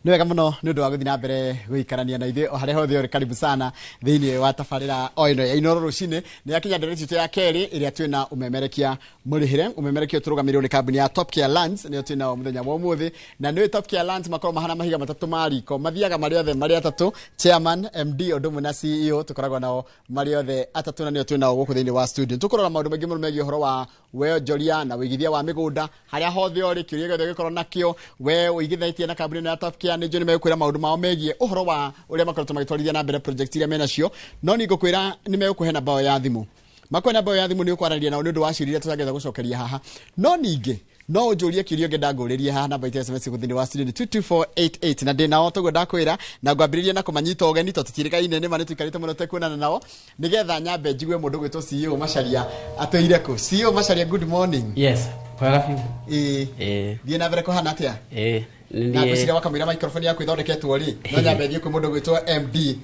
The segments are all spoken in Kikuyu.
Nĩ wega mũno nĩ ũndũ wa gũthiĩ na mbere gũikarania na ithuĩ o harĩa hothe ũrĩ. Karibu sana thĩinĩ wa tabarĩra o ĩno ya Inoro Rũcinĩ. Nĩ yakinya ndeto citũ ya kerĩ ĩrĩa twĩna ũmemerekia mũrĩhĩre. Ũmemerekia ũtũrũgamĩrĩrwo nĩ kambuni ya Top Care Lands, nĩyo twĩnao mũthenya wa ũmũthĩ. Na nĩũĩ Top Care Lands makoragwo mahana mahiga matatũ ma riko, mathiaga marĩ othe marĩ atatũ, chairman, MD ũndũ ũmwe na CEO, tũkoragwo nao marĩ othe atatũ na nĩo twĩnao gũkũ thĩinĩ wa studio. Tũkũrora maũndũ maingĩ mũno megiĩ ũhoro wa wonjoria na ũigithia wa mĩgũnda. Harĩa hothe ũrĩ, kĩũria gĩothe ũngĩkorwo nakĩo we ũigithĩtie na kambuni ĩno ya Top Care, nĩ njũĩ nĩ megũkwĩra maũndũ mao megiĩ ũhoro wa ũrĩa makoretwo magĩtwarithia na mbere project iria menacio. No niĩ ngũkwĩra nĩ megũkũhe namba yao ya thimũ, makũhe namba ĩyo ya thimũ nĩ ũkwaranĩria nao nĩ ũndũ wa ciũria iria tũtangĩhota gũcokeria haha. No ningĩ no ũnjũrie kĩũria ũngĩenda ngũrĩrie haha. Namba itũ ya SMS gũthĩinĩ wa studio nĩ 22488. Na ndĩ nao toguo ndakwĩra, na ngwambĩrĩria na kũmanyita ũgeni tondũ tũtiĩrĩkaine. Nĩ ma nĩ tũikarĩte mũno tekuonana nao, nĩgetha nyambe njigue mũndũ gwĩtwo CEO Macharia atũire kũ. CEO Macharia, good morning. Yes, kwega biũ. Ĩĩ. Ĩĩ. Thiĩ na mbere, kũhana atĩa? Ĩĩ. Nĩ Na niĩ. ngwĩciria wakamũira microphone yaku ĩthondeketwo rĩ, no nyambe thiĩ kwĩ mũndũ gwĩtwo MD.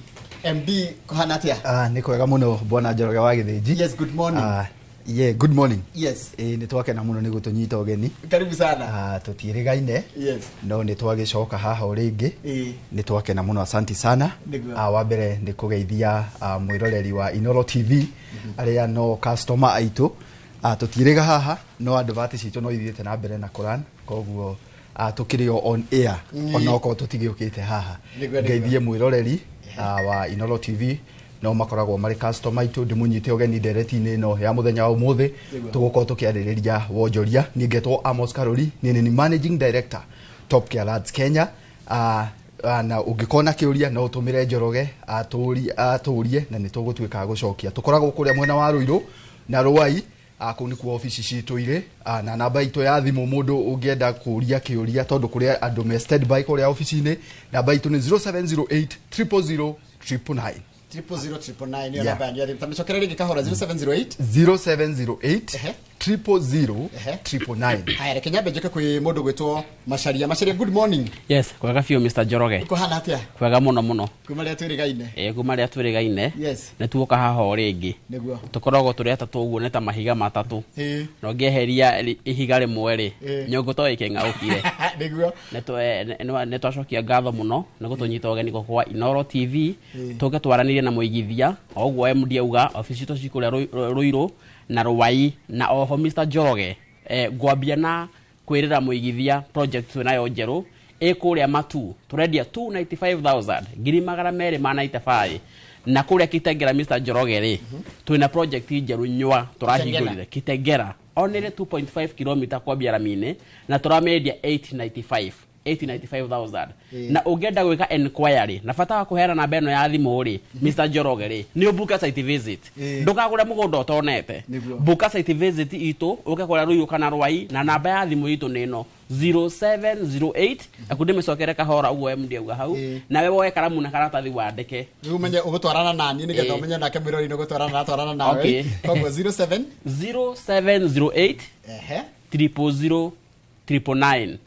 MD, kũhana atĩa? Ah, nĩ kwega mũno, bwana Njoroge wa Gĩthĩnji. Yes, good morning. Ah, yeah, good morning. Yes. Ĩĩ, nĩ twakena mũno nĩ gũtũnyita ũgeni. Karibu sana. Ah, tũtiĩrĩgaine no nĩ twagĩcoka haha o rĩngĩ. Nĩ twakena mũno, asanti sana. Nĩguo. Ah, wa mbere nĩ kũgeithia mwĩroreri wa Inoro TV arĩa no customer aitũ. Ah, tũtiĩrĩga haha no advert citũ no ithiĩte na mbere na kũran, koguo tũkĩrĩ o on air onokorwo tũtigĩũkĩte haha. Nĩguo. Ngeithie mwĩroreri wa Inoro TV no makoragwo marĩ customer aitũ, ndĩmũnyite ũgeni ndereti-inĩ ĩno ya mũthenya wa ũmũthĩ. Tũgũkorwo tũkĩarĩrĩria wonjoria. Niĩ ngetwo Amos Karori, niĩ nĩ managing director, Top Care Lands Kenya. Na ũngĩkorwo na kĩũria no ũtũmĩre Njoroge atũrie na nĩ tũgũtuĩka a gũcokia. Tũkoragwo kũrĩa mwena wa Rũirũ na Rũai, kũu nĩkuo obici citũ irĩ. Na namba itũ ya thimũ, mũndũ ũngĩenda kũria kĩũria, tondũ kũrĩ andũ me standby kũrĩa obici-inĩ, namba itũ nĩ 0708 000 999. 000 999 nĩyo Yeah. namba yanyu ya thimũ. Tamĩcokere rĩngĩ kahora, 0708 0708 000 999. Haya, reke nyambe njũke kwĩ mũndũ gwĩtwo Macharia. Macharia, good morning. Yes, kwega biũ, Mr Njoroge. Kũhana atĩa? Kwega mũno mũno. Kuma rĩrĩa twĩrĩgaine. Ĩĩ, kuma rĩrĩa twĩrĩgaine. Nĩ tuoka haha o rĩngĩ. Tũkoragwo tũrĩ atatũ ũguo, nĩ ta mahiga matatũ. Na ũngĩeheria ihiga rĩmwe rĩ, nyũngũ to ĩkĩng'aũkire. Nĩ twacokia ngatho mũno nĩ gũtũnyita ũgeni gũkũ kwa Inoro TV. Tũke twaranĩrie na mũigithia o ũguo MD auga, obici citũ ci kũrĩa Rũirũ na Rũai. Na oho Mr Njoroge, ngwambia na kwĩrĩra mũigithia project twĩnayo njerũ ĩ kũrĩa Matu, tũrendia 295,000, 295,000. Na kũrĩa Kitengera, Mr Njoroge rĩ, twĩna project njerũ nywa tũrahingũrire Kitengera, onĩrĩ 2.5 km kwambia rami-inĩ, na tũramĩendia 895, 895,000. Na ũngĩenda gwĩka enquiry, na bata wa kũheana namba ĩno ya thimũ rĩ, Mr Njoroge rĩ, nĩ ũbuka site visit. Ndũkagũre mũgũnda ũtonete. Buka site visit itũ, ũke kũrĩa Rũirũ kana Rwai. Na namba ya thimũ itũ nĩ ĩno, 0708, aku ndĩmĩcokere kahora ũguo MD auga hau. Nawe woe karamu na karatathi wandĩke. Rĩu ũmenye ũgũtwarana nani, nĩgetha ũmenye nake mwĩrori nĩ ũgũtwarana natwarana nawe. Koguo 07 0708 000 999. 000 999.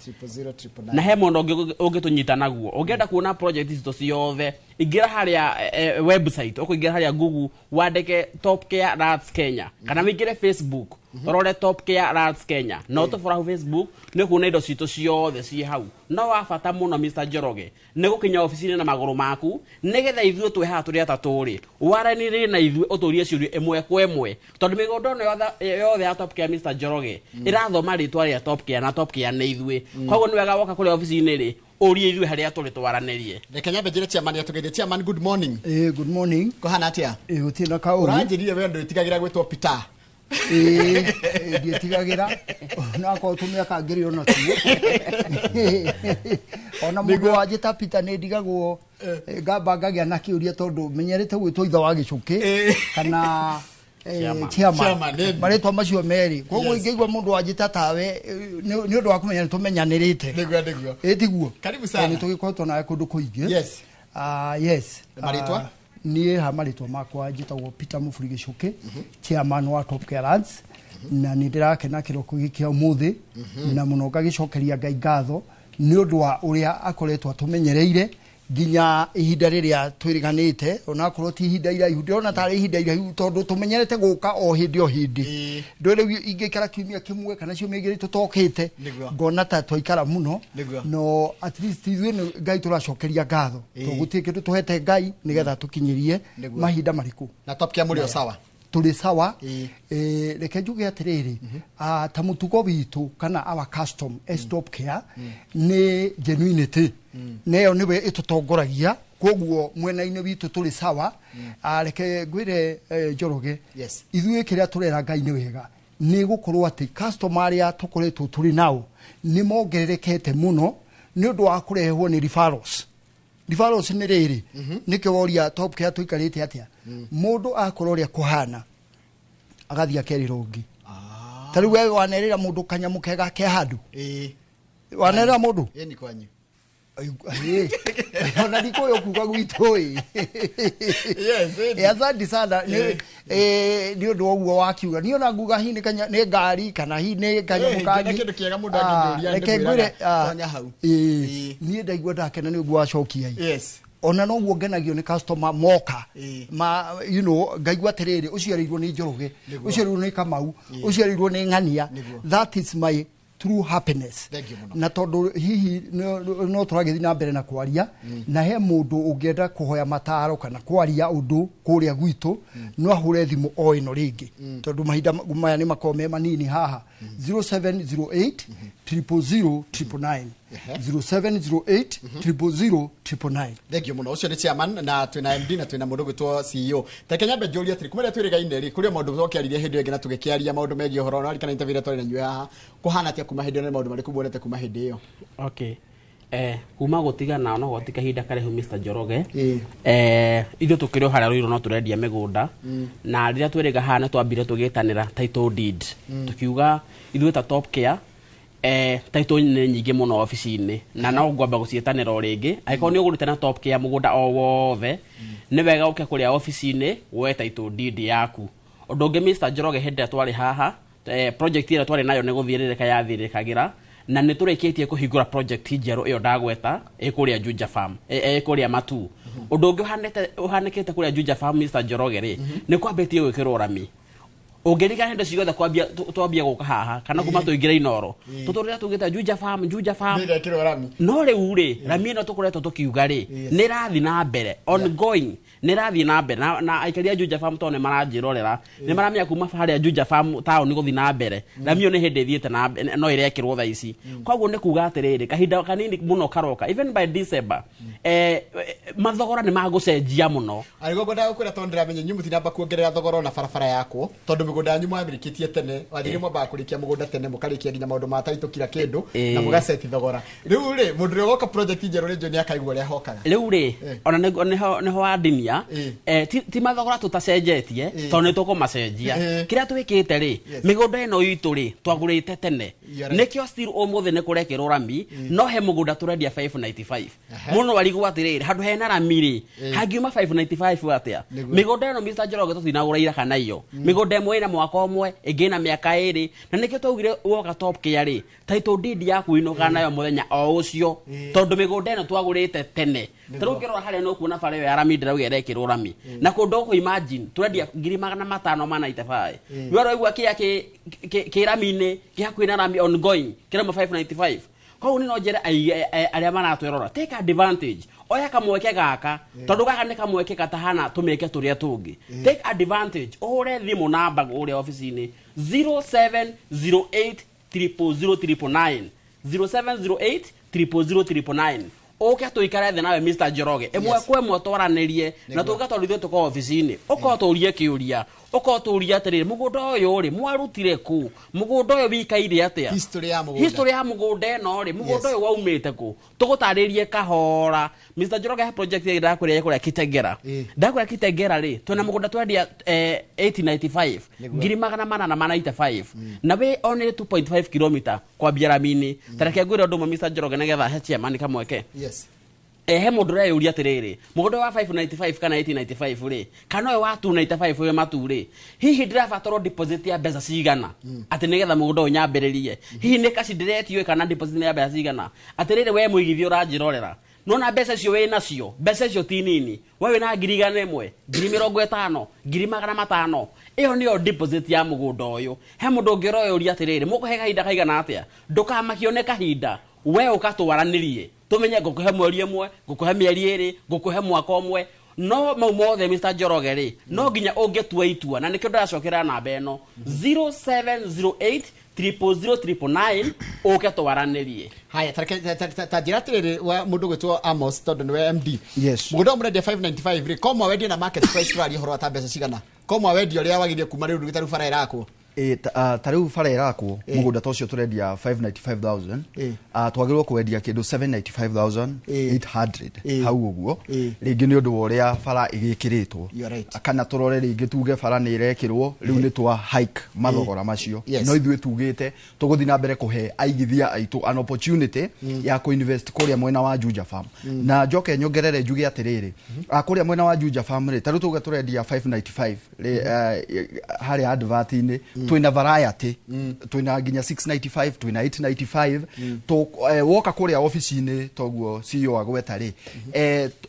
Na he mũndũ ũngĩ ũngĩtũnyita naguo. Ũngĩenda kuona project citũ ciothe, ingĩra harĩa website, ũkũingĩra harĩa Google wandĩke Top Care Lands Kenya, kana wĩingĩre Facebook ũrore Top Care Lands Kenya, na ũtũbũra hau Facebook nĩ ũkuona indo citũ ciothe ciĩ hau. No wa bata mũno, Mr Njoroge, nĩ gũkinya obici-inĩ na magũrũ maku, nĩgetha ithuĩ twĩ haha tũrĩ atatũ rĩ, waranĩrie na ithuĩ, ũtũrie ciũria ĩmwe kwa ĩmwe, tondũ mĩgũnda ĩno yothe yothe ya Top Care, Mr Njoroge, ĩrathoma rĩtwa rĩa Top Care, na Top Care nĩ ithuĩ. Koguo nĩ wega woka kũrĩa obici-inĩ rĩ, ũrie ithuĩ harĩa tũrĩ, twaranĩrie. Reke nyambe njĩre chairman atũgeithie. Chairman, good morning. Ĩĩ, good morning. Kũhana atĩa? Ĩĩ, gũtirĩ na kaũru. Ũranjĩrire we ndwĩtigagĩra gwĩtwo Peter. Ĩĩ, ndiĩtigagĩra onakorwo tũmĩaka ngĩrĩ ona tuo. Ona mũndũ wanjĩta Peter nĩ ndigagwo, ngamba ngagĩa na kĩũria, tondũ menyerete gwĩtwo ithe wa gĩcũkĩ kana Chairman. chairman. Chairman, ĩĩ. Marĩtwa macio merĩ, koguo ingĩigua mũndũ wanjĩta tawe, nĩ ũndũ wa kũmenya nĩ tũmenyanĩrĩte. Nĩguo. Ĩ tiguo? Karibu sana. Nĩ tũgĩkoretwo nawe kũndũ kũingĩ. Ah, yes. Marĩtwa? Ah, niĩ ha marĩtwa makwa njĩtagwo Peter Mũburi Gĩcũkĩ, chairman wa Top Care Lands, na nĩ ndĩrakena kĩroko gĩkĩ kĩa ũmũthĩ na mũno ngagĩcokeria Ngai ngatho nĩ ũndũ wa ũrĩa akoretwo atũmenyereire. Nginya ihinda rĩrĩa twĩrĩganĩte, onakorwo ti ihinda iraihu, ndĩrona tarĩ ihinda iraihu tondũ tũmenyerete gũka o hĩndĩ o hĩndĩ. Ndũĩ rĩu ingĩikara kiumia kĩmwe kana ciumia igĩrĩ tũtokĩte, ngona ta twaikara mũno. No at least ithuĩ nĩ Ngai tũracokeria ngatho, tondũ gũtirĩ kĩndũ tũhete Ngai nĩgetha tũkinyĩrie mahinda marĩkũ. Na Top Care mũrĩ o sawa? Tũrĩ sawa. Reke njuge atĩrĩrĩ, ta mũtugo witũ kana our custom as Top Care nĩ genuinity, na ĩyo nĩwe ĩtũtongoragia, koguo mwena-inĩ witũ tũrĩ sawa. Reke ngwĩre, Njoroge, ithuĩ kĩrĩa tũrera Ngai nĩ wega nĩ gũkorwo atĩ customer arĩa tũkoretwo tũrĩ nao nĩ mongererekete mũno nĩ ũndũ wa kũrehwo nĩ referrals. Referrals nĩ rĩrĩ, nĩkĩo woria Top Care tũikarĩte atĩa. Mũndũ akorwo ũrĩa kũhana agathiĩ akerĩra ũngĩ. Ta rĩu we wanerĩra mũndũ kanyamũ kega ke handũ, wanerĩra mũndũ. Ĩni kwanyu. Ĩĩ. Ona ndikũĩ kuga gwitũ ĩ. Yes, ĩni. Asante sana nĩ nĩ ũndũ wa ũguo wakiuga. Niĩ ona nguga hihi nĩ ngari kana hihi nĩ kanyamũ ngĩona kangĩ. Kĩndũ kĩega mũndũ angĩnjũria, reke ndĩmwĩraga, ngwĩre, tonya hau. Niĩ ndaigua ndakena nĩ ũguo wacokia ĩ. Ona noguo ngenagio nĩ customer moka, ma ngaigua atĩrĩrĩ, ũciarĩirwo nĩ Njoroge, ũciarĩirwo nĩ Kamau, ũciarĩirwo nĩ Ng'ania. That is my true happiness. Thank you mũno. Na tondũ hihi no tũragĩthiĩ na mbere na kwaria, na he mũndũ ũngĩenda kũhoya mataro kana kwaria ũndũ kũrĩa gwitũ, no ahũre thimũ o ĩno rĩngĩ, tondũ mahinda maya nĩ makoragwo me manini haha: 0708 000 999, 0708 000 999. Thank you mũno. Ũcio nĩ chairman, na twĩna MD, na twĩna mũndũ gwĩtwo CEO. Reke nyambe njũrie atĩrĩ, kuma rĩrĩa twĩrĩgaine rĩ, kũrĩ o maũndũ twakĩaririe hĩndĩ ĩyo ĩngĩ na tũgĩkĩaria maũndũ megiĩ ũhoro na kana interview ĩrĩa twarĩ na inyuĩ haha, kũhana atĩa kuma hĩndĩ ĩyo, na nĩ maũndũ marĩkũ muonete kuma hĩndĩ ĩyo? Okay, kuma gũtigana no goti kahinda karaihu, Mr Njoroge. Ithuĩ tũkĩrĩ o harĩa Rũirũ no tũrendia mĩgũnda, na rĩrĩa twĩrĩga haha nĩ twambire tũgĩtanĩra title deed, tũkiuga ithuĩ ta Top Care, title nĩ nyingĩ mũno obici-inĩ, na no ngwamba gũciĩtanĩra o rĩngĩ. Angĩkorwo nĩ ũgũrĩte na Top Care mũgũnda o wothe, nĩ wega ũke kũrĩa obici-inĩ woe title deed yaku. Ũndũ ũngĩ, Mr Njoroge, hĩndĩ ĩrĩa twarĩ haha, project ĩrĩa twarĩ nayo nĩ gũthiĩrĩrĩka yathiĩrĩrĩkagĩra, na nĩ tũrĩkĩtie kũhingũra project njerũ ĩyo ndagweta ĩ kũrĩa Juja Farm, ĩ kũrĩa Matu. Ũndũ ũngĩ ũhanĩkĩte kũrĩa Juja Farm, Mr Njoroge, rĩ, nĩ kwambĩtie gwĩkĩrwo rami. Ũngĩririkana hĩndĩ ciothe kwambia twambia gũka haha kana kuma tũingĩre Inoro, tũtũrĩra tugĩte Juja Farm, Juja Farm. Nĩ ĩgekĩrwo rami. No rĩu rĩ, rami ĩno tũkoretwo tũkiuga rĩ, nĩ ĩrathiĩ na mbere, ongoing, nĩ ĩrathiĩ na mbere, na aikari a Juja Farm, tondũ nĩ maranjĩrorera, nĩ maramenya kuma harĩa Juja Farm taũni gũthiĩ na mbere, rami ĩyo nĩ hĩndĩ ĩthiĩte na mbere, no ĩrekĩrwo thaa ici. Koguo nĩ kuga atĩrĩrĩ, kahinda kanini mũno karoka, even by December, mathogora nĩ magũcenjia mũno. Arĩguo ngwendaga gũkwĩra, tondũ ndĩramenya inyuĩ mũtinamba kuongerera thogora ona barabara yakwo, tondũ mĩgũnda yanyu mwamĩrĩkĩtie tene. Wanjĩrire mwambaga kũrĩkia mũgũnda tene, mũkarĩkia nginya maũndũ ma taitũ kila kĩndũ, na mũgaceti thogora. Rĩu rĩ, mũndũ ũrĩa ũgoka project njerũ rĩ, njũĩ nĩ akaigua ũrĩa hokaga. Rĩu rĩ, ona nĩho wandinia. Ti mathogora tũtacenjetie, tondũ nĩ tũkũmacenjia. Kĩrĩa twĩkĩte rĩ, mĩgũnda ĩno itũ rĩ, twagũrĩte tene. You are right. Nĩkĩo still ũmũthĩ nĩ kũrekĩrwo rami, no he mũgũnda tũrendia 595. Mũno arigwo atĩrĩrĩ, handũ hena rami rĩ, hangiuma 595 atĩa? Mĩgũnda ĩno, Mr Njoroge, tũtinagũra ira kana iyo. Mĩgũnda ĩmwe ĩna mwaka ũmwe, ĩngĩ ĩna mĩaka 2, na nĩkĩo twaugire woka Top Care rĩ, title deed yaku inũkaga nayo mũthenya o ũcio, tondũ mĩgũnda ĩno twagũrĩte tene. Ta rĩu ũngĩrora harĩa no kuona bara ĩyo ya rami, ndĩrauga ĩrekĩrwo rami na kũndũ gũkũ. Imagine tũrendia ngiri 595. We ũraigua kĩa kĩ rami-inĩ, kĩ hakuhĩ na rami, ongoing, kĩrauma 595. Koguo nĩ no njĩre arĩa maratwĩrora, take advantage, oya kamweke gaka, tondũ gaka nĩ kamweke gatahana tũmĩeke tũrĩa tũngĩ. Take advantage, ũhũre thimũ namba kũrĩa obici-inĩ 0708 000 999, 0708 000 999, ũke tũikare thĩ nawe, Mr Njoroge, ĩmwe kwa ĩmwe, twaranĩrie na tũke, tondũ ithuĩ tũkorwo obici-inĩ, ũkorwo tũrie kĩũria, ũkorwo tũrie atĩrĩrĩ, mũgũnda ũyũ rĩ, mwarutire kũ? Mũgũnda ũyũ wĩikaire atĩa? History ya mũgũnda. History ya mũgũnda ĩno rĩ, mũgũnda ũyũ waumĩte kũ? Tũgũtarĩrie kahora. Mr Njoroge, he project ĩrĩa ndakwĩra kũrĩa Kitengera. Ndakwĩra Kitengera rĩ, twĩna mũgũnda twendia 895, 895,000, na wĩ only 2.5 kilomita kwambia rami-inĩ. Tareke ngwĩre ũndũ ũmwe, Mr Njoroge, nĩgetha he chairman kamweke. He mũndũ ũreyũria atĩrĩrĩ, mũgũnda wa 595 kana 895 rĩ, kana ũyũ wa 295 wĩ Matu rĩ, hihi ndĩrabatarwo deposit ya mbeca cigana atĩ nĩgetha mũgũnda ũyũ nyambĩrĩrie? Hihi nĩ kaci ndĩretio kana deposit ya mbeca cigana? Atĩrĩrĩ, we mũigithia ũranjĩrorera, Nona mbeca icio wĩ nacio, mbeca icio ti nini. We wĩna 100,000, 50,000, 500,000. Ĩyo nĩyo deposit ya mũgũnda ũyũ. He mũndũ ũngĩ ũroyũria atĩrĩrĩ, mũkũhe kahinda kaigana atĩa? Ndũkamakio nĩ kahinda. We ũka twaranĩrie. Tũmenye ngũkũhe mweri ĩmwe, ngũkũhe mĩeri 2, ngũkũhe mwaka ũmwe. No mau mothe Mr. Njoroge rĩ, no nginya ũngĩtua itua, na nĩkĩo ndĩracokera namba ĩno 0708 000 999 ũke twaranĩrie. Haya, ta njĩra atĩrĩrĩ, wa mũndũ gwĩtwo Amos, tondũ nĩwe MD. Yes. Mũgũnda ũyũ mũrendia 595 rĩ, ko mwawendie na market price, tũraria ũhoro wa ta mbeca cigana? Ko mwawendia ũrĩa wagĩrĩire kuma rĩu ta rĩu bara ĩrakwo? Ta rĩu bara ĩrakwo, mũgũnda ta ũcio tũrendia 595,000. Twagĩrĩirwo kwendia kĩndũ 795,800 hau ũguo, rĩngĩ nĩ ũndũ wa ũrĩa bara ĩgĩkĩrĩtwo. You are right. Kana tũrore rĩngĩ tuge bara nĩ ĩrekĩrwo rĩu, nĩ twa hike mathogora macio. No ithuĩ tugĩte tũgũthiĩ na mbere kũhe aigithia aitũ an opportunity ya kũinvest kũrĩa mwena wa Juja Farm. Na njoke nyongerere njuge atĩrĩrĩ, kũrĩa mwena wa Juja Farm rĩ, ta rĩu tuge tũrendia 595 rĩ, harĩa advert-inĩ twĩna variety, twĩna nginya 695, twĩna 895. Woka kũrĩa obici-inĩ, toguo CEO agweta rĩ,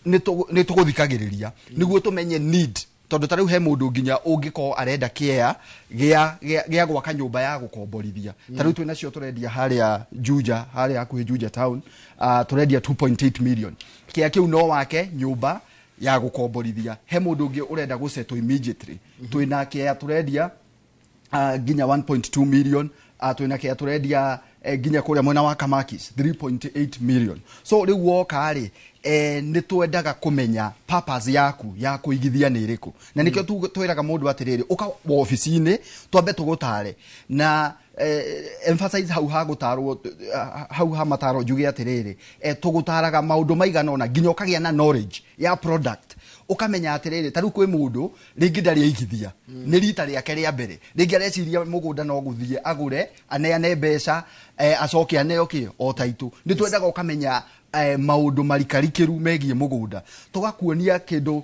nĩ tũgũthikagĩrĩria nĩguo tũmenye need, tondũ ta rĩu he mũndũ nginya ũngĩkorwo arenda kĩea gĩa gwaka nyũmba ya gũkomborithia. Ta rĩu twĩnacio tũrendia harĩa Juja, harĩa hakuhĩ Juja town, tũrendia 2.8 million. Kĩa kĩu no wake nyũmba ya gũkomborithia. He mũndũ ũngĩ ũrenda gũsettle immediately, twĩna kĩea tũrendia nginya 1.2 million. Twĩna kĩa tũrendia nginya kũrĩa mwena wa Kamakis 3.8 million. So rĩu woka rĩ, nĩ twendaga kũmenya purpose yaku ya kũigithia nĩ ĩrĩkũ, na nĩkĩo twĩraga mũndũ atĩrĩrĩ, ũka wobici-inĩ twambe tũgũtare na emphasize hau ha gũtarwo, hau ha mataro njuge atĩrĩrĩ, tũgũtaraga maũndũ maigana ũna nginya ũkagĩa na knowledge ya product, ũkamenya atĩrĩrĩ, ta rĩu kwĩ mũndũ rĩngĩ ndarĩ aigithia, nĩ rita rĩake rĩa mbere, rĩngĩ areciria mũgũnda no gũthiĩ agũre, aneane mbeca, acoke aneo kĩ o taitũ. Nĩ twendaga ũkamenya maũndũ marikarikĩru megiĩ mũgũnda, tũgakuonia kĩndũ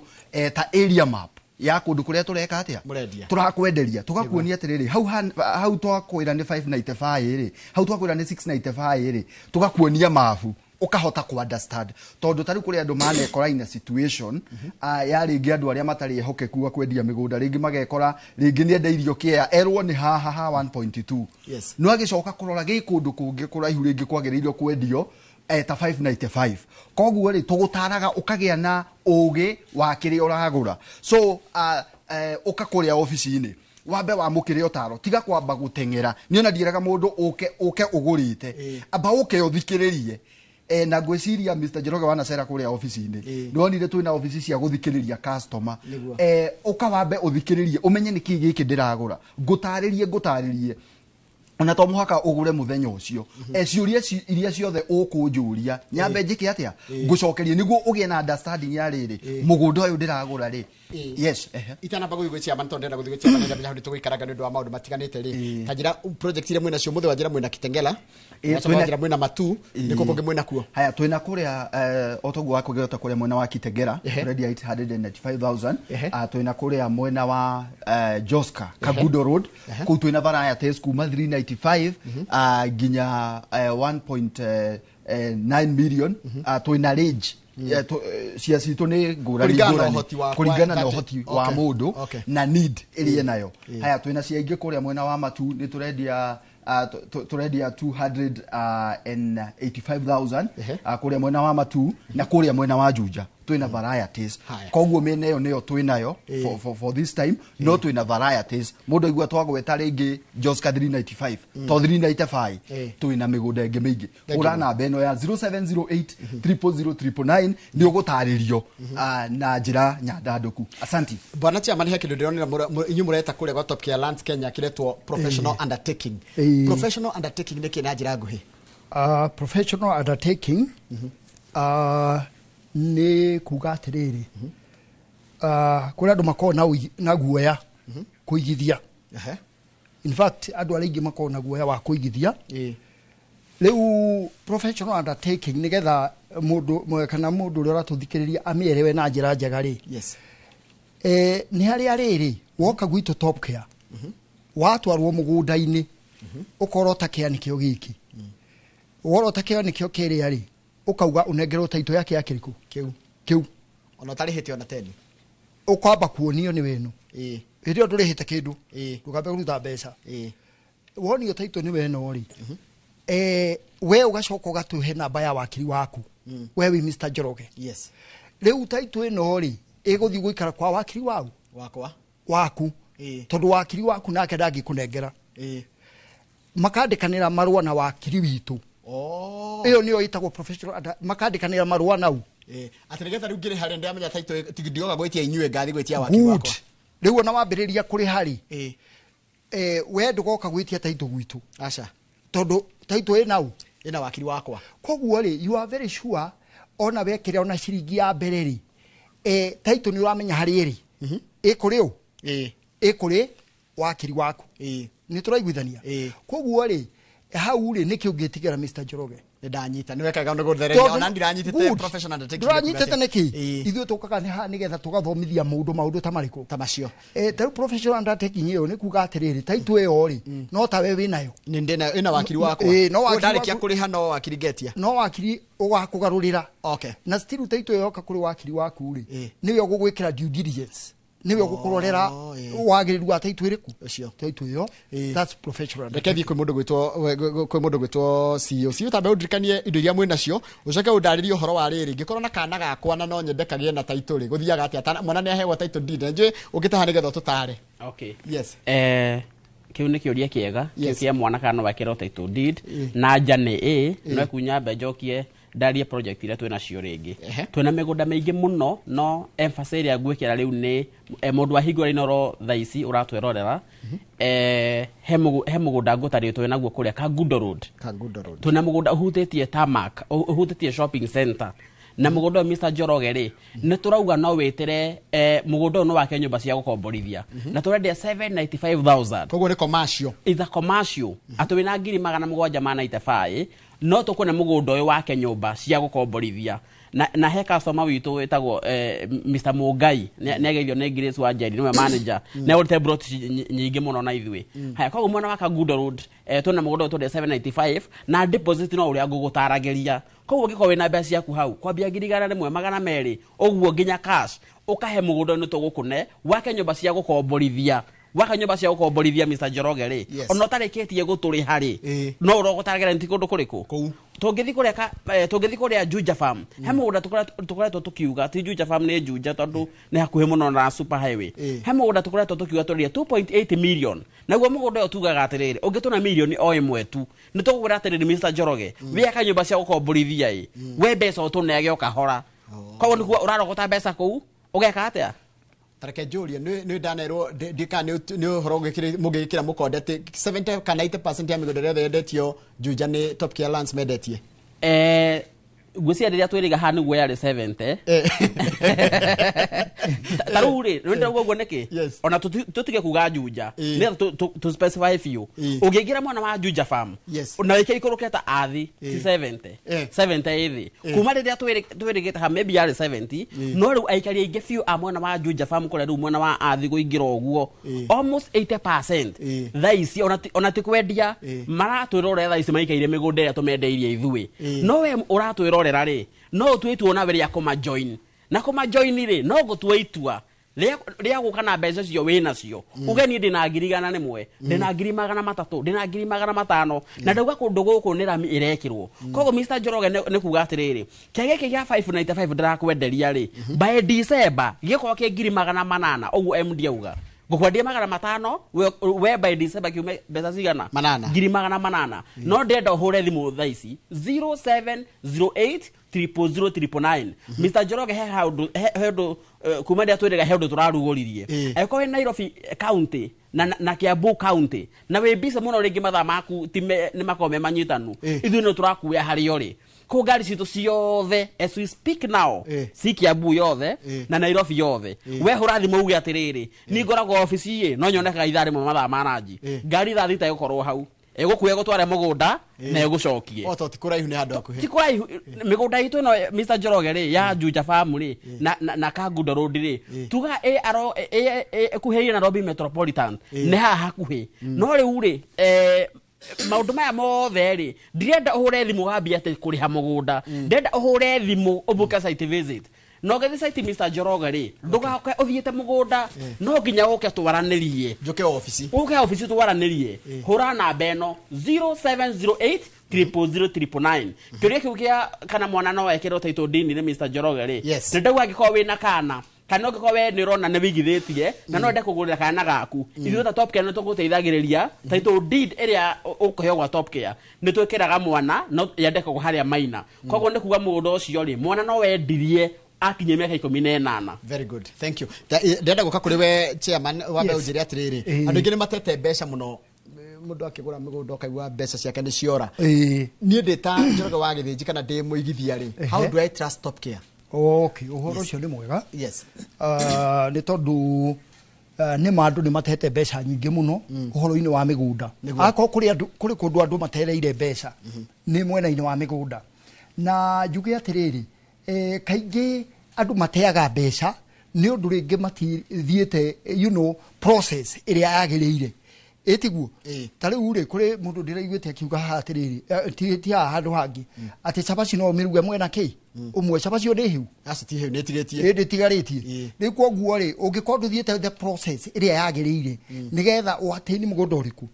ta area map ya kũndũ kũrĩa tũreka atĩa. Mũrendia. Tũrakwenderia, tũgakuonia atĩrĩrĩ, hau hau twakwĩra nĩ 595 rĩ, hau twakwĩra nĩ 695 rĩ, tũgakuonia mabu ũkahota ku understand, tondũ ta rĩu kũrĩ andũ manekora in a situation ya rĩngĩ andũ arĩa matarĩ ehokeku a kwendia mĩgũnda, rĩngĩ magekora rĩngĩ nĩ endeirio kĩea, erwo nĩ haha ha 1.2, no agĩcoka kũrora gĩ kũndũ kũngĩ kũraihu, rĩngĩ kwagĩrĩirwo kwendio ta 595. Koguo rĩ, tũgũtaraga ũkagĩa na ũgĩ wa kĩrĩa ũragũra. So ũka kũrĩa obici-inĩ wambe wamũkĩre ũtaro, tiga kwamba gũteng'era. Niĩ ona ndiĩraga mũndũ ũke ũke ũgũrĩte, amba ũke ũthikĩrĩrie. Na ngwĩciria Mr. Njoroge wanacera kũrĩa obici-inĩ, nĩwonire twĩna obici cia gũthikĩrĩria customer. Ũka wambe ũthikĩrĩrie, ũmenye nĩkĩ gĩkĩ ndĩragũra, ngũtarĩrie ngũtarĩrie, ona to mũhaka ũgũre mũthenya ũcio. Ciũria iria ciothe ũkũnjũria, nyambe njĩke atĩa, ngũcokerie nĩguo ũgĩe na understanding ya rĩrĩ mũgũnda ũyũ ndĩragũra rĩ. Yes, ehe. Itanamba gũthiĩ gwĩ chairman, tondũ ndĩrenda gũthiĩ gwĩ chairman, ndĩramenya hau nĩtũgũikaranga nĩ ũndũ wa maũndũ matiganĩte rĩ, ta njĩra project iria mwĩnacio mũthĩ wa njĩra mwĩna Kitengela, wacoka wanjĩra mwĩna Matu, nĩkũ kũngĩ mwĩna kuo? Haya, twĩna kũrĩa o toguo wakũgĩota kũrĩa mwena wa Kitengela, tũrendia 895,000. Twĩna kũrĩa mwena wa Joska Kagudo Road, kũu twĩna varieties kuma 395 nginya 1.9 million. Twĩna range, cia citũ nĩ ngũrani Kũringana na ngũrani. ũhoti wa- Kũringana na ũhoti wa mũndũ na need ĩrĩa enayo. Haya, twĩna cia ingĩ kũrĩa mwena wa Matu, nĩ tũrendia tũrendia 285,000 kũrĩa mwena wa Matu, na kũrĩa mwena wa Juja twĩna varieties. Koguo mĩena ĩyo nĩyo twĩnayo for this time, no twĩna varieties. Mũndũ aigua twagweta rĩngĩ Joska 395 to 395, twĩna mĩgũnda ĩngĩ mĩingĩ. Thank you. Ũra namba ĩno ya 0708 000 999 nĩ ũgũtarĩrio na njĩra nyandandũku. Asanti. Bwana chairman, he kĩndũ ndĩronera inyuĩ mũreta kũrĩa gwa Top Care Lands Kenya kĩretwo professional undertaking. Professional undertaking nĩ kĩ na njĩra nguhĩ? Professional undertaking nĩ kuga atĩrĩrĩ, kũrĩ andũ makoragwo na guoya kũigithia. In fact, andũ arĩa aingĩ makoragwo na guoya wa kũigithia. Rĩu professional undertaking, nĩgetha mũndũ kana mũndũ ũrĩa ũratũthikĩrĩria amĩerewe na njĩra njega rĩ, nĩ harĩa rĩrĩ woka gwitũ Top Care, watwarwo mũgũnda-inĩ, ũkorota kĩa nĩkĩo gĩkĩ, worota kĩo nĩkĩo kĩrĩa rĩ. Ũkauga ũnengerwo title ya kĩa kĩrĩkũ? Kĩu. Kĩu. Ona ũtarĩhĩte ona 10. Ũkwamba kuonio nĩ wĩno. Ĩĩ. Hĩndĩ ĩyo ndũrĩhĩte kĩndũ. Ĩĩ. Ndũkambe kũruta mbeca. Ĩĩ. Wonio title nĩ weno rĩ. We ũgacoka ũgatũhe namba ya wakiri waku. We wĩ Mr. Njoroge. Yes. Rĩu title ĩno rĩ ĩgũthiĩ gũikara kwa wakiri wau? Wakwa. Waku. Ĩĩ. Tondũ wakiri waku nake ndangĩkũnengera. Ĩĩ. Makandĩkanĩra marũa na wakiri witũ. Oh. Ĩyo nĩyo ĩtagwo professional, makandĩkanĩra marũa nau. Ĩĩ. Atĩ nĩgetha rĩu ngĩrĩha rĩ ndĩramenya title ndioga gwĩtia inyuĩ ngathi gwĩtia wakiri wakwa. Rĩu ona wambĩrĩria kũrĩha rĩ. Ĩĩ. We ndũgoka gwĩtia title gwitũ. Aca. Tondũ title ĩ nau. Ĩna wakiri wakwa. Koguo rĩ, you are very sure ona wekĩra ona ciringi ya mbere rĩ, title nĩ ũramenya harĩa ĩrĩ. Ĩkũrĩ ũ? Ĩĩ. Ĩkũrĩ wakiri waku. Ĩĩ. Nĩ tũraiguithania? Ĩĩ. Koguo rĩ, hau rĩ nĩkĩ ũngĩtigĩra Mr. Njoroge? Nĩ ndanyita, nĩ wekaga nĩ gũthereria, ona ndiranyitĩte professional undertaking. Ndũranyitĩte nĩkĩ? Ĩĩ. Ithuĩ tũkaga nĩ haha nĩgetha tũgathomithia mũndũ maũndũ ta marĩkũ? Ta macio. Ta rĩu professional undertaking ĩyo nĩ kuga atĩrĩrĩ, title ĩyo rĩ, no ta we wĩnayo. Nĩ ndĩna, ĩna wakiri wakwa. Ĩĩ, no wakiri Ndarĩkia waku. kũrĩha no wakiri ngetia. No wakiri ũgakũgarũrĩra. Okay. Na still title ĩyo yoka kũrĩ wakiri waku rĩ, Ĩĩ. nĩwe ũgũgwĩkĩra due diligence. Nĩwe ũgũkũrorera ĩĩ. wagĩrĩru wa title ĩrĩkũ? Ũcio. Title ĩyo. Ĩĩ. That's professional. Reke thiĩ kwĩ mũndũ gwĩtwo kwĩ mũndũ gwĩtwo CEO. CEO tambe ũndirikanie indo iria mwĩ nacio, ũcoke ũndarĩrie ũhoro wa rĩrĩ, ngĩkorwo na kana gakwa na no nyende kagĩe na title rĩ, gũthiaga atĩa? Mwana nĩ aheagwo title deed, na njũĩ ũngĩtaha nĩgetha ũtũtare. Okay. Yes. Kĩu nĩ kĩũria kĩega, kĩu Yes. kĩa mwana kana no ekĩrwo title deed, na nja nĩ ĩ, no ekunya mbe njokie ndarie project iria twĩna cio rĩngĩ. Twĩna mĩgũnda mĩingĩ mũno, no emphasis ĩrĩa ngwĩkĩra rĩu nĩ mũndũ wahingũra Inooro thaa ici ũratwĩrorera, he mũgũnda ngũtarĩ twĩ naguo kũrĩa Kangundo Road. Kangundo Road. Twĩna mũgũnda ũhutĩtie tarmac, ũhutĩtie shopping center. Na mũgũnda ũyũ Mr. Njoroge rĩ, nĩ tũrauga no wĩtĩre mũgũnda ũyũ nĩ wake nyũmba cia gũkomborithia. Na tũrendia 795,000. Koguo nĩ commercial. It's a commercial. Atĩ wĩna ngiri magana mũgwanja ma 95, no tũkũne mũgũnda ũyũ wake nyũmba cia gũkomborithia. Na he customer witũ wĩtagwo Mr. Mũngai, nĩ ageithio nĩ Grace Wanjeri, nĩwe manager. Nĩ agũrĩte plot nyingĩ mũno na ithuĩ. Haya, koguo mwena wa Kangundo Road, twĩna mũgũnda ũyũ twendia 795, na deposit no ũrĩa ngũgũtaragĩria. Koguo ũngĩkorwo wĩna mbeca ciaku hau, kwambia ngiri igana rĩmwe magana merĩ, ũguo nginya cash, ũkahe mũgũnda ũyũ nĩ tũgũkũne, wake nyũmba cia gũkomborithia. Waka nyũmba cia gũkomborithia Mr. Njoroge rĩ, Yes. ona ũtarĩkĩtie gũtũrĩha rĩ, Ĩĩ. no ũrogũtaragĩra nĩ kũndũ kũrĩkũ? Kũu. Tũngĩthiĩ kũrĩa tũngĩthiĩ kũrĩa Juja Farm, he mũgũnda tũkoretwo tũkiuga, ti Juja Farm nĩ Juja tondũ nĩ hakuhĩ mũno na super highway. Ĩĩ. He mũgũnda tũkoretwo tũkiuga tũrĩe 2.8 million. Naguo mũgũnda ũyũ tugaga atĩrĩrĩ, ũngĩtũna milioni o ĩmwe tu, nĩ tũgũkwĩra atĩrĩrĩ Mr. Njoroge, wĩaka nyũmba cia gũkomborithia ĩ, we mbeca ũtũneage o kahora. Koguo nĩkuo ũrarogota mbeca kũu, ũgeka atĩa? Tareke njũrie, nĩ ndanerwo ndika nĩ ũhoro mũngĩgĩkĩra mũkonde atĩ 70 kana 80% ya mĩgũnda ĩrĩa yendetio Juja nĩ Top Care Lands mendetie. Ngwĩciria rĩrĩa twĩrĩga haha nĩguo yarĩ 70. Ta rĩu rĩ, nĩ ndĩrauga ũguo nĩkĩ? Yes. Ona tũtige kuga Juja, nĩgetha tũ specify biũ. Ũngĩingĩra mwena wa Juja Farm, Yes. na wĩke ikũrũke ta athi, ti 70. 70 ĩ thĩ. Kuma rĩrĩa twĩrĩgĩte haha, maybe yarĩ 70, no rĩu aikari aingĩ biũ a mwena wa Juja Farm kũrĩa rĩu mwena wa athi kũingĩra ũguo, almost 80% thaa ici, ona ti kwendia, maratwĩrorera thaa ici maikaire mĩgũnda ĩrĩa tũmendeirie ithuĩ. No we ũratwĩrorera rĩ, no ũtue itua nawe rĩa kũma join. Na kũma join rĩ, no gũtua itua rĩa gũka na mbeca cio wĩ nacio. Uge niĩ ndĩna ngiri igana rĩmwe, ndĩna ngiri magana matatũ, ndĩna ngiri magana matano, na ndauga kũndũ gũkũ nĩ rami ĩrekĩrwo. Koguo Mr. Njoroge nĩ kuga atĩrĩrĩ, kĩa gĩkĩ gĩa 595 ndĩrakwenderia rĩ, by December gĩkorwo kĩ ngiri magana manana, ũguo MD auga. Ngũkwendia magana matano, we by December kiume mbeca cigana? Manana. Ngiri magana manana. No ndĩrenda ũhũre thimũ thaa ici, 0708 000 999. Mr. Njoroge he haũndũ, he ũndũ, kuma rĩrĩa twĩrĩga he ũndũ tũrarugũririe. Angĩkorwo wĩ Nairobi County na Kiambu County, na wĩ busy mũno rĩngĩ mathaa maku ti nĩ makoragwo me manyitanu, ithuĩ no tũrakuoya harĩa ũrĩ. Kũu ngari citũ ciothe as we speak now, ci Kiambu yothe na Nairobi yothe. We hũra thimũ uge atĩrĩrĩ, niĩ ngoragwo obici ĩ, no nyonekaga ithaa rĩmwe mathaa ma ranji. Ngari thaa thita ĩgũkorwo hau. Ĩgũkuoya ĩgũtware mũgũnda na ĩgũcokie. O to ti kũraihu nĩ handũ hakuhĩ. Ti kũraihu, mĩgũnda itũ ĩno Mr. Njoroge rĩ, ya Juja Farm rĩ, na Kangundo Road rĩ, tuga ĩkuhĩrĩirie Nairobi Metropolitan, nĩ haha hakuhĩ. No rĩu rĩ, Maũndũ maya mothe rĩ, ndirenda ũhũre thimũ wambie atĩ kũrĩha mũgũnda, ndĩrenda ũhũre thimũ ũbuke site visit. Na ũgĩthiĩ site, Mr. Njoroge rĩ, ndũgoke ũthiĩte mũgũnda, no nginya ũke twaranĩrie. Njoke ofici. Ũke ofici twaranĩrie. Hũra namba ĩno 0708 000 999. Kĩũria kĩu kĩa kana mwana no ekĩrwo title deed nĩ Mr. Njoroge rĩ, Yes. nĩ ndauga angĩkorwo wĩna kana kana ũngĩkorwo we nĩ ũrona nĩ wĩigithĩtie na no wende kũgũrĩra kana gaku, ithuĩ ta Top Care nĩ tũgũteithagĩrĩria. Title deed ĩrĩa ũkũheo gwa Top Care nĩ twĩkĩraga mwana no yandĩkagwo harĩa maina. Koguo nĩ kuga mũgũnda ũcio rĩ, mwana no wendirie akinyie mĩaka 18. Very good, thank you. Ndĩrenda gũka kũrĩ we, chairman, wambe ũnjĩre atĩrĩrĩ, andũ aingĩ nĩ matete mbeca mũno. Mũndũ akĩgũra mĩgũnda ũkaigua mbeca ciake nĩ ciora. Niĩ ndĩ ta Njoroge wa Gĩthĩnji kana ndĩ mũigithia rĩ, how do I trust Top Care? Okay, ũhoro ũcio nĩ mwega. Yes. Nĩ tondũ nĩ ma andũ nĩ matete mbeca nyingĩ mũno ũhoro-inĩ wa mĩgũnda. Nĩguo. Akorwo kũrĩ andũ, kũrĩ kũndũ andũ matereire mbeca nĩ mwena-inĩ wa mĩgũnda. Na njuge atĩrĩrĩ, kaingĩ andũ mateaga mbeca nĩ ũndũ rĩngĩ matithiĩte process ĩrĩa yagĩrĩire, ĩtiguo? Ĩĩ. Ta rĩu rĩ, kũrĩ mũndũ ndĩraiguĩte akiuga haha atĩrĩrĩ, ti haha, handũ hangĩ, atĩ cabaci no ũmĩruge mwena kĩ ũmwe, cabaci ĩyo ndĩ hĩu. Aca, ti hĩu, nĩ ĩtigĩtie. Ĩndĩ ĩtigarĩtie. Ĩĩ. Rĩu koguo rĩ, ũngĩkorwo ndũthiĩte the process ĩrĩa yagĩrĩire nĩgetha ũatĩni mũgũnda ũrĩkũ,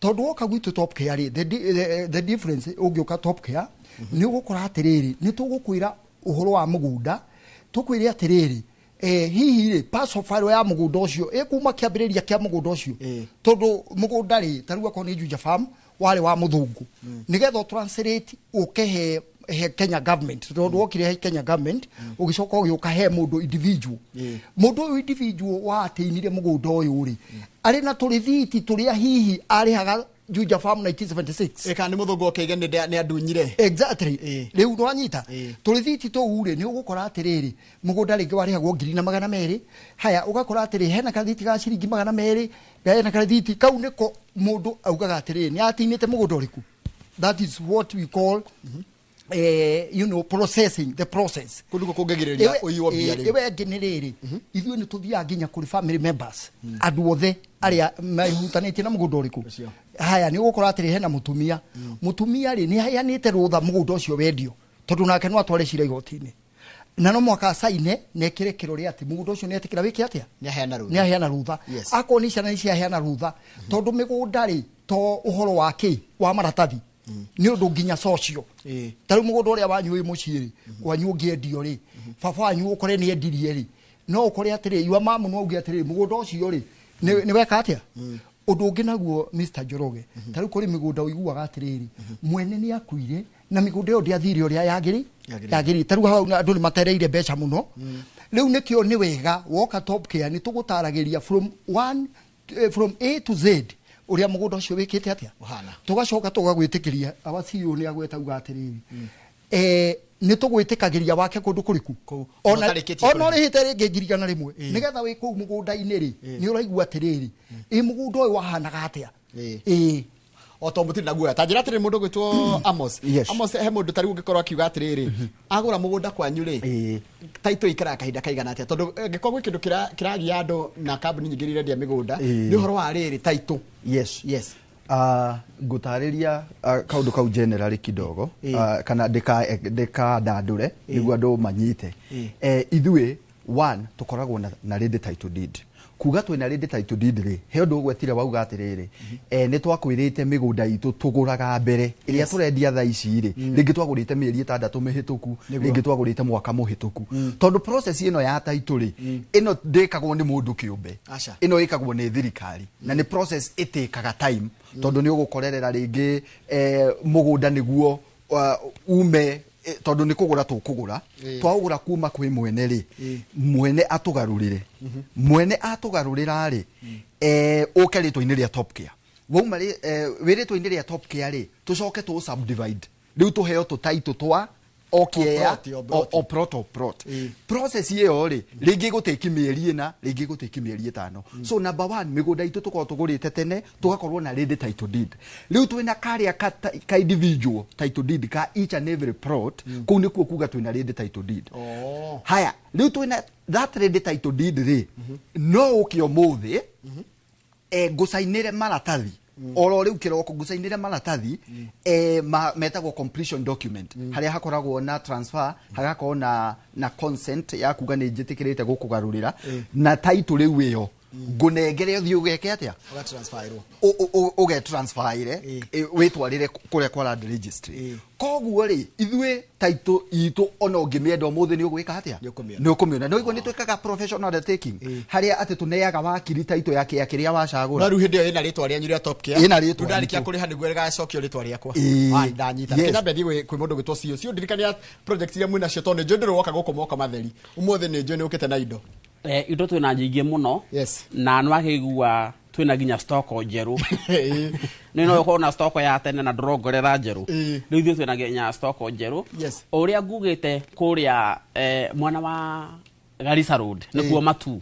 tondũ woka gwitũ Top Care rĩ, the difference, ũngĩũka Top Care nĩ ũgũkora atĩrĩrĩ, nĩ tũgũkwĩra ũhoro wa mũgũnda, tũkwĩre atĩrĩrĩ, hihi rĩ, parcel file ya mũgũnda ũcio ĩkuma kĩambĩrĩria kĩa mũgũnda ũcio. Tondũ mũgũnda rĩ, ta rĩu akorwo nĩ Juja Farm warĩ wa mũthũngũ, nĩgetha ũtranslate ũke he Kenya government, tondũ wokire he Kenya government, ũgĩcoka ũgĩũka he mũndũ individual. Mũndũ ũyũ individual watĩinire mũgũnda ũyũ rĩ, arĩ na tũrĩthiti tũrĩa hihi arĩhaga Juja Farm 1976. Ĩ, kana nĩ mũthũngũ okĩige nĩ andunyire. Exactly. Rĩu nĩwanyita tũrĩthiti tũu rĩ, nĩ ũgũkora atĩrĩrĩ, mũgũnda rĩngĩ warĩhagwo 1,200. Haya, ũgakora atĩrĩ, hena karĩthiti ga ciringi 200, hena karĩthiti kau, nĩko mũndũ augaga atĩrĩrĩ, nĩ atinĩte mũgũnda ũrĩkũ. That is what we call processing, the process. Kũu nĩkuo kũngĩgirĩrĩria ũiywo mbia rĩu. Ĩwe ĩngĩ nĩ rĩrĩ, ithuĩ nĩ tũthiaga nginya kũrĩ family members, andũ othe arĩa mehutanĩtie na mũgũnda ũrĩkũ. Ũcio. Haya, nĩ ũgũkora atĩrĩ, hena mũtumia, mũtumia rĩ, nĩ aheanĩte rũtha mũgũnda ũcio wendio, tondũ nake no atware cira igoti-inĩ, na no mwaka acaine na ĩkĩre kĩrore atĩ mũgũnda ũcio nĩ etĩkĩra wĩke atĩa. Nĩ aheana rũtha. Nĩ aheana rũtha. Akorwo nĩ ciana nĩ ciaheana rũtha, tondũ mĩgũnda rĩ, to ũhoro wa kĩ wa maratathi, nĩ ũndũ nginya social. Ta rĩu mũgũnda ũrĩa wanyu wĩ mũciĩ rĩ, kwanyu ũngĩendio rĩ, baba wanyu ũkore nĩ endirie rĩ, no ũkore atĩrĩ, yua mamu no auge atĩrĩrĩ, mũgũnda ũcio rĩ, nĩ weka atĩa. Ũndũ ũngĩ naguo, Mr. Njoroge, ta rĩu kũrĩ mĩgũnda ũiguaga atĩrĩrĩ, mwene nĩ akuire na mĩgũnda ĩyo ndĩathire ũrĩa yagĩrĩ. Yagĩrĩire. Yagĩrĩire. Ta rĩu hau andũ nĩ matereire mbeca mũno. Rĩu nĩkĩo nĩ wega woka Top Care, nĩ tũgũtaragĩria from one, from A to Z ũrĩa mũgũnda ũcio wĩkĩte atĩa. Ũhana. Tũgacoka tũgagwĩtĩkĩria. Awa CEO nĩ agweta uga atĩrĩrĩ, nĩ tũgwĩtĩkagĩria wake kũndũ kũrĩkũ. Kũu. Ona Ũtarĩkĩtie ona kũrĩha. ũrĩhĩte rĩngĩ 100,000, nĩgetha wĩ kũu mũgũnda-inĩ rĩ, nĩ ũraigua atĩrĩrĩ, ĩ mũgũnda ũyũ wahanaga atĩa. Ĩĩ. O to mũtirĩ na guoya, ta njĩra atĩrĩ, mũndũ gwĩtwo Amos. Yes. Amos, he mũndũ tarĩu ũngĩkorwo akiuga atĩrĩrĩ, agũra mũgũnda kwanyu rĩ, taitũ ikaraga kahinda kaigana atĩa? Tondũ angĩkorwo gwĩ kĩndũ kĩragia andũ na kambuni nyingĩ iria irendia mĩgũnda, nĩ ũhoro wa rĩrĩ, taitũ. Yes. Yes. Ngũtarĩria kaũndũ kau generally kidogo, kana ndĩkandandũre nĩguo andũ manyite. Ithuĩ one tũkoragwo na ready title deed. Kuga twĩna ready title deed rĩ, he ũndũ ũgwetire wauga atĩrĩrĩ, nĩ twakwĩrĩte mĩgũnda itũ tũgũraga mbere ĩrĩa tũrendia thaa ici rĩ, rĩngĩ twagũrĩte mĩeri 6 mĩhĩtũku, rĩngĩ twagũrĩte mwaka mũhĩtũku, tondũ process ĩno ya title rĩ, ĩno ndĩkagwo nĩ mũndũ kĩũmbe. Aca. Ĩno ĩkagwo nĩ thirikari na nĩ process ĩtĩkaga time, tondũ nĩ ũgũkorerera rĩngĩ mũgũnda nĩguo ume, tondũ nĩ kũgũra tũkũgũra. Twaũgũra kuma kwĩ mwene rĩ, mwene atũgarũrĩre, mwene atũgarũrĩra rĩ, ũke rĩtwa-inĩ rĩa Top Care. Wauma rĩ, wĩ rĩtwa-inĩ rĩa Top Care rĩ, tũcoke tũ subdivide, rĩu tũheo tũtaitũ twa o kĩea. Plot, o plot. O plot, o plot. Process ĩyo rĩ, rĩngĩ ĩgũtĩki mĩeri 4, rĩngĩ ĩgũtĩki mĩeri 5. So number one, mĩgũnda itũ tũkorwo tũgũrĩte tene, tũgakorwo na ready title deed. Rĩu twĩna karĩa ka individual title deed ka each and every plot. Kũu nĩkuo kuga twĩna ready title deed. Oh. Haya, rĩu twĩna that ready title deed rĩ, no ũke ũmũthĩ, ngũcainĩre maratathi. Oro rĩu kĩroko ngũcainĩre maratathi metagwo completion document, harĩa hakoragwo na transfer, hagakorwo na consent ya kuga nĩ njĩtĩkĩrĩte gũkũgarũrĩra na title rĩu ĩyo ngũnengere ũthiĩ ũgeke atĩa, ũgetransferire wĩtwarĩre kũrĩa kwa land registry. Koguo rĩ, ithuĩ title itũ ona ũngĩmĩenda ũmũthĩ nĩ ũgwĩka atĩa, nĩ ũkũmĩona. No igua nĩ twĩkaga professional undertaking, harĩa atĩ tũneaga wakiri title yake ya kĩrĩa wacagũra. No rĩu hĩndĩ ĩyo ĩna rĩtwa rĩanyu rĩa Top Care, ĩna rĩtwa ndarĩkia kũrĩha nĩguo rĩgacokio rĩtwa rĩakwa. Ndanyita. Kĩnyambe thiĩ kwĩ mũndũ gwĩtwo CEO. CEO, ndirikania project iria mwĩnacio, tondũ nĩ njũĩ ndũrĩ woka gũkũ moka matheri. Ũmũthĩ nĩ njũĩ nĩ ũkĩte na indo. Indo twĩna nyingĩ mũno. Na nĩ wakĩigua twĩna nginya stock njerũ. Nĩ no ũkorwo na stock ya tene na ndũrongerera njerũ. Rĩu ithuĩ twĩna nginya stock njerũ. O ũrĩa ngugĩte kũrĩa mwena wa Garissa Road nĩkuo Matu.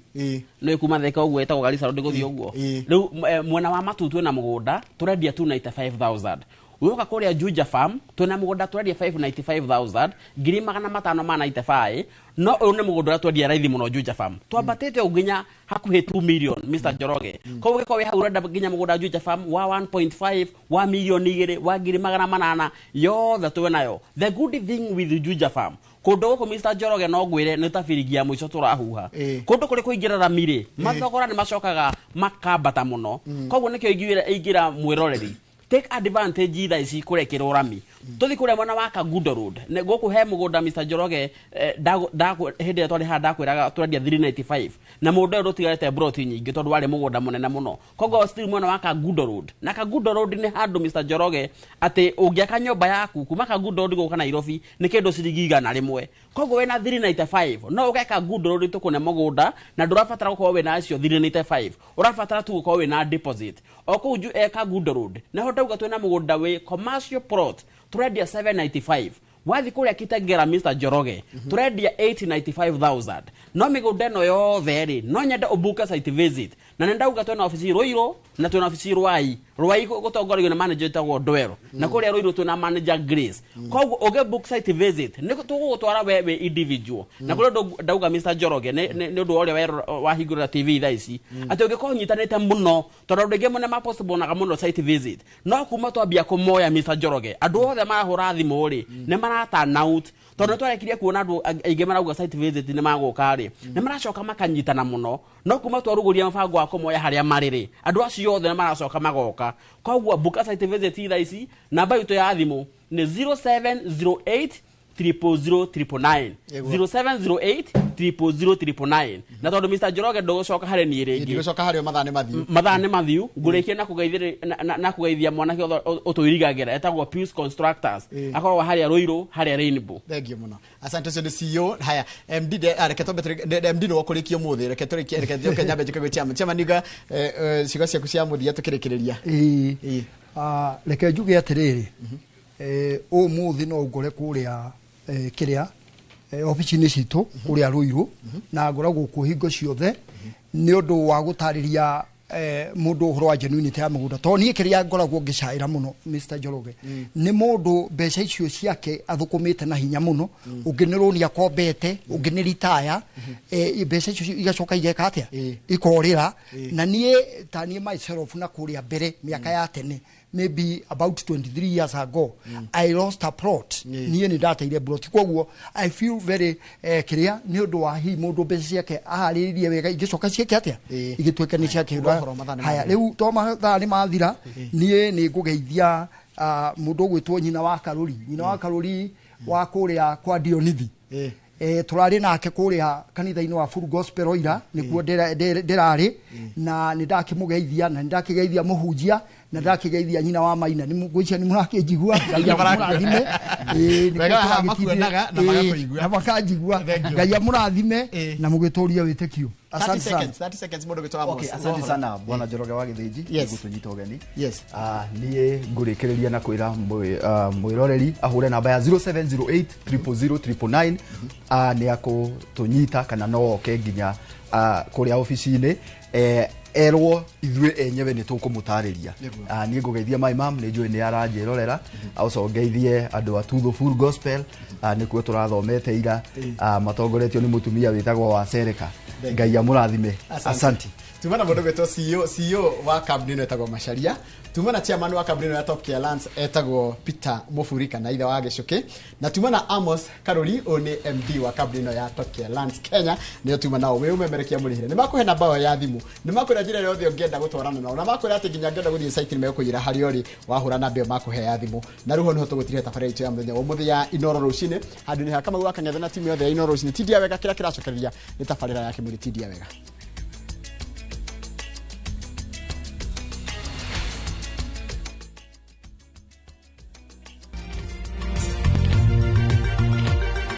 Nĩ kuma Thika ũguo ĩtagwo Garissa Road gũthiĩ ũguo. Rĩu mwena wa Matu twĩna mũgũnda tũrendia 295,000. Woka kũrĩa Juja Farm twĩna mũgũnda tũrendia 595,000, 595,000. No ũyũ nĩ mũgũnda ũrĩa twendia raithi mũno Juja Farm. Twambatĩte ũguo nginya hakuhĩ 2 million, Mr. Njoroge. Koguo ũngĩkorwo wĩ hau ũrenda nginya mũgũnda Juja Farm wa 1.5, wa milioni igĩrĩ, wa 800,000, yothe twĩ nayo. The good thing with Juja Farm, kũndũ gũkũ Mr. Njoroge no ngwĩre nĩ ta biringi ya mũico tũrahuha. Kũndũ kũrĩ kũingĩra rami-rĩ, mathogora nĩ macokaga makambata mũno. Koguo nĩkĩo ingĩra mwĩroreri, take advantage thaa ici kũrekĩrwo rami. Tũthiĩ kũrĩa mwena wa Kangundo Road. Gũkũ he mũgũnda Mr. Njoroge, hĩndĩ ĩrĩa twarĩ haha ndakwĩraga tũrendia 395. Na mũgũnda ũyũ ndũtigarĩte plot nyingĩ tondũ warĩ mũgũnda mũnene mũno. Koguo still mwena wa Kangundo Road. Na Kangundo Road nĩ handũ Mr. Njoroge atĩ ũngĩaka nyũmba yaku kuma Kangundo Road gũka Nairobi nĩ kĩndũ ciringi 100. Koguo wĩna 395 no ũke Kangundo Road tũkũne mũgũnda na ndũrabatara gũkorwo wĩna acio 395. Ũrabatara tu gũkorwo wĩna deposit. O kũu Kangundo Road naho ndauga twĩna mũgũnda wĩ commercial plot tũrendia 795. Wathi kũrĩa Kitengela Mr. Njoroge tũrendia 895,000. No mĩgũnda ĩno yothe rĩ, no nyende ũbuke site visit. Na nĩ ndauga twĩna ofici Ruiru na twĩna ofici Ruai. Ruai gũtongoragio nĩ manager wĩtagwo Ndwero. Na kũrĩa Ruiru twĩna manager Grace. Koguo ũngĩ book site visit nĩ tũgũgũtwara we wĩ individual. Na kũrĩa ndauga Mr. Njoroge nĩ ũndũ wa ũrĩa wahingũrĩra TV thaa ici. Atĩ ũngĩkorwo ũnyitanĩte mũno tondũ andũ aingĩ mũno mapostponaga mũno site visit. No kuma twambia kũmoya Mr. Njoroge, andũ othe marahũra thimũ rĩ, nĩ mara turn out. Tondũ nĩ twarekirie kuona andũ aingĩ marauga site visit nĩ magũka rĩ, nĩ maracoka makanyitana mũno. No kuma twarugũria mũbango wa kũmoya harĩa marĩ rĩ, andũ acio othe nĩ maracoka magoka. Koguo book site visit thaa ici, namba itũ ya thimũ nĩ 0708 000 999. 0708 000 999. Na tondũ Mr. Njoroge ndũgũcoka harĩ niĩ rĩngĩ. Ndigũcoka harĩ o, mathaa nĩ mathiu. Mathaa nĩ mathiu. Ngũrĩkie na kũgeithia mwanake ũyũ ũtũirigagĩra etagwo Pius Constructors. Akoragwo harĩa Ruiru, harĩa Rainbow. Thank you mũno. Asante, ũcio nĩ CEO. Haya, MD, reke twambe MD nĩ wakũrĩkia ũmũthĩ. Reke tũrĩkie, reke njoke nyambe njũke gwĩ chairman. Chairman, niga ciugo ciaku cia mũthia tũkĩrĩkĩrĩria. Reke njuge atĩrĩrĩ, ũmũthĩ no ngore kũrĩa kĩrĩa obici-inĩ citũ kũrĩa Ruiru, na ngoragwo kuo hingo ciothe nĩ ũndũ wa gũtarĩria mũndũ ũhoro wa genuinity ya mũgũnda. Tondũ niĩ kĩrĩa ngoragwo ngĩcaĩra mũno Mr. Njoroge nĩ mũndũ mbeca icio ciake athũkũmĩte na hinya mũno, ũngĩ nĩ rũni akombete, ũngĩ nĩ ritaya, mbeca icio igacoka igeka atĩa, ikorĩra. Na niĩ ta niĩ myself na kũrĩa mbere mĩaka ya tene, maybe about 23 years ago, I lost a plot. Niĩ nĩ ndateire plot. Koguo I feel very kĩrĩa nĩ ũndũ wa hihi mũndũ mbeca ciake aharĩrĩrie wega igĩcoka ciake atĩa, igĩtuĩka nĩ ciake. Haya, rĩu to mathaa nĩ mathira, niĩ nĩ ngũgeithia mũndũ ũgwĩtwo nyina wa Karũri, nyina wa Karũri wa kũrĩa kwa Dionithi. Tũrarĩ nake kũrĩa kanitha-inĩ wa Full Gospel ira, nĩkuo ndĩrarĩ, na nĩ ndakĩmũgeithia, na nĩ ndakĩgeithia mũhunjia, na ndakĩgeithia nyina wa Maina. Nĩ ngwĩciria nĩ mũrakĩnjigua. Ngai amũrathime. Na makanjigua. Ngai amũrathime na mũgĩtũrie wĩtĩkio. Asante sana. 30 seconds mũndũ gwĩtwo Amos. Okay, asante sana bwana Njoroge wa Gĩthĩnji gũtũnyita ũgeni. Yes. Niĩ ngũrĩkĩrĩria na kwĩra mwĩroreri ahũre namba ya 0708 000 999, nĩ akũtũnyita kana no oke nginya kũrĩa obici-inĩ, erwo ithuĩ enyewe nĩ tũkũmũtarĩria. Niĩ ngũgeithia my mom, nĩ njũĩ nĩ aranjĩrorera. Also ngeithie andũ a To The Full Gospel, nĩkuo tũrathomete ira, matongoretio nĩ mũtumia wĩtagwo wa Sereka. Ngai amũrathime. Asante. Tuma na mũndũ gwĩtwo CEO wa kambuni ĩno etagwo Macharia. Tuma na chairman wa kambuni ĩno ya Top Care Lands etagwo Peter Muburi kana ithe wa Gĩcũkĩ. Na tuma na Amos Karuri, ũyũ nĩ MD wa kambuni ĩno ya Top Care Lands Kenya. Nĩo tuma nao wĩ ũmemerekia mũrĩhĩre. Nĩ makũhe namba yao ya thimũ. Nĩ makwĩra njĩra ĩrĩa yothe ũngĩenda gũtwarana nao. Na makwĩra atĩ nginya ũngĩenda gũthiĩ site nĩ megũkũiyĩra harĩa ũrĩ wahũra namba ĩyo makũhe ya thimũ. Na rĩu ho nĩho tũgũtiria tabarĩra itũ ya mũthenya wa ũmũthĩ ya Inooro rũcinĩ. Handũ-inĩ ha Kamau wa Kang'ethe na timu yothe ya Inooro rũcinĩ. Tindia wega kĩrĩa kĩracokereria nĩ tabarĩra ya Kĩmũrĩ. Tindia wega.